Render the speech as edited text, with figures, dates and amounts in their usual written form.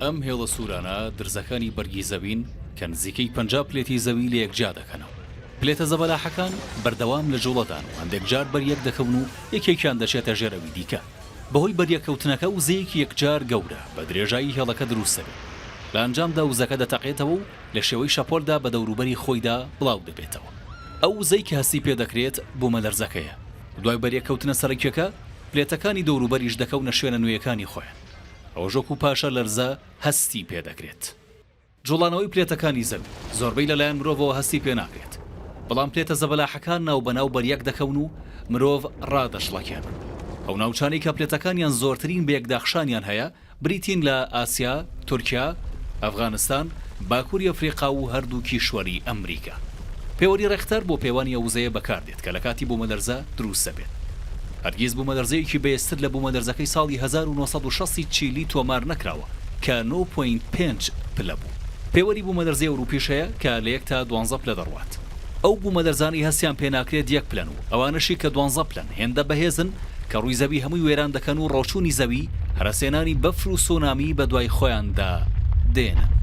ئەم هێڵە سوورانە درزەکانی بەرگی زەوین کە نزیکەی 50 پلێتی زەوی لە یەک جیا دەکەنەوە. پلێتە زەبەلاحەکان بەردەوام لە جوڵەدان و هەندێک جار بەریەک دەکەون و یەکێکیان دەچێتە ژێر ئەوی دیکە. بەهۆی بەریەککەوتنەکە وزەیەکی یەکجار گەورە بە درێژایی هێڵەکە دروست دەبێت. لە ئەنجامدا وزەکە دەتەقێتەوە و لە شێوەی شەپۆلدا بە دەوروبەری خۆیدا بڵاو دەبێتەوە. ئەو وزەی کە هەستی پێ دەکرێت بوومەلەرزەکەیە. دوای بەریەککەوتنە سەرەکییەکە، پلێتەکانی دەوروبەریش دەکەونە شوێنە نوێیەکانی خۆیان. ئەوەش وەکو پاشە لەرزە هەستی پێ دەکرێت. جوڵانەوەی پلێتەکانی زەوی زۆربەی لەلایەن مرۆڤەوە هەستی پێ ناکرێت، بەڵام پلێتە زەبەلاحەکان ناوبەناو بەریەک دەکەون و مرۆڤ ڕادەشڵەکێن. ئەو ناوچانەی کە پلێتەکانیان زۆرترین بەیەکداخشانیان هەیە بریتین لە ئاسیا، تورکیا، ئەفغانستان، باکووری ئەفریقا و هەردوو کیشوەری ئەمریکا. پێوەری ڕێختەر بۆ پێوانی ئەو وزەیە بەکاردێت کە لە کاتی بوومەلەرزە دروست دەبێت. هەرگیز بوومەلەرزەیەکی بەهێزتر لە بوومەلەرزەکەی ساڵی 1960 ی چیلی تۆمار نەکراوە کە نۆ point پێنج پلە بوو. پێوەری بوومەلەرزەی ئەوروپیش هەیە کە لە یەک تا دوانزە پلە دەڕوات. ئەو بوومەلەرزانەی هەستیان پێ ناکرێت یەک پلەن و ئەوانەشی کە دوانزە پلەن هێندە بەهێزن کە ڕووی زەوی هەمووی وێران دەکەن و ڕۆچوونی زەوی، هەرەسهێنانی بەفر و سونامی بەدوای خۆیاندا دێنن.